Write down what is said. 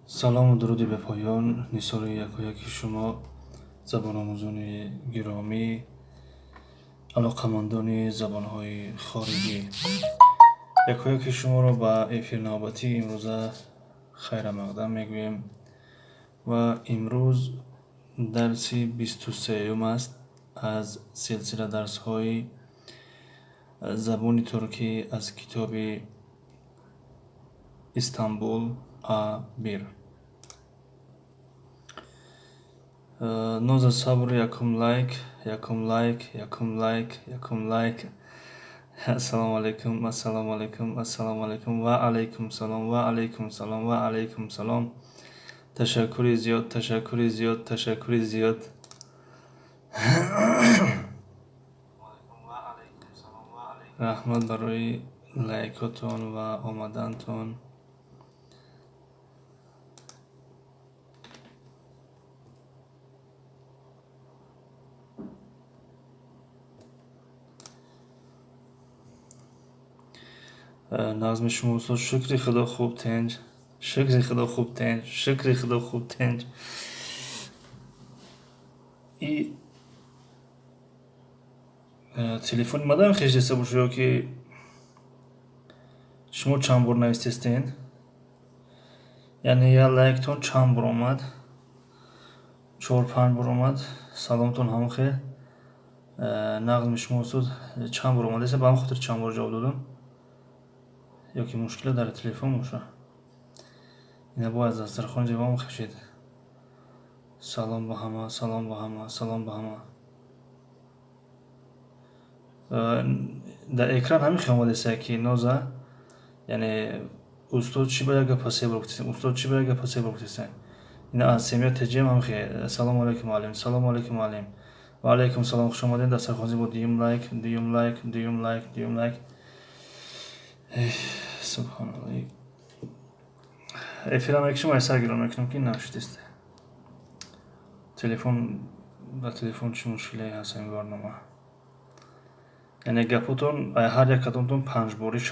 Салому дуруди бепоён нисори якояки шумо, забономӯзони гиромӣ, алоқамандони забонҳои хориҷӣ. Якояки шуморо ба эфир навбатии имрӯза хайрамақдам мегӯем ва имрӯз дарси 23-юм аст аз силсила дарсҳои забони туркӣ аз китоби Истанбул А1. Ноза сабр, якум лайк, якум лайк, якум лайк, якум лайк. Ассалому алайкум, ассалому алайкум, ассалому алайкум, ва алайкум салом, ва алайкум салом, ва алайкум салом. Ташаккури зиёд, ташаккури зиёд, ташаккури зиёд. Раҳмат барои лайкотон ва омадантон. Нағзми шумо устод, шукри худо хуб тинҷ, шукри худо хуб тинҷ, шукри худо хуб тинҷ. И телефони мадам хешдеста боша ё ки шумо чанд бор навистестен? Яъне я лайктон чанд бор омад? 4-5 бор омад. Саломтон ҳамон хел. Нағзми шумо устод, чанд бор омадеста, ба ҳамон хотир чанд бор ҷавоб додам. Ё ки мушкила дар телефон боша. Ина бояд аз дастархони зебоам хешед. Салом ба ҳама, салом ба ҳама, салом ба ҳама. Дар экран ҳамин хел омадеста ки Ноза, яъне устод чӣ ба як гапа се бор гуфтесен, устод чӣ ба як гапа се бор гуфтесен. Ина аз семья ТЖМ ҳам хел. Салому алайкум муаллим, салому алайкум муаллим. Ва алайкум салом, хуш омадед. Дастархон зебо, дуюм лайк, дуюм лайк, дуюм лайк, дуюм лайк. Субҳаналлоҳ. Эфирам мекушам, ай сар гирон мекунам ки нашудест. Телефон, ба телефон чӣ мушкиле ҳаст ин барнома? Яъне гапотон ай ҳар як кадомтон 5 борӣ.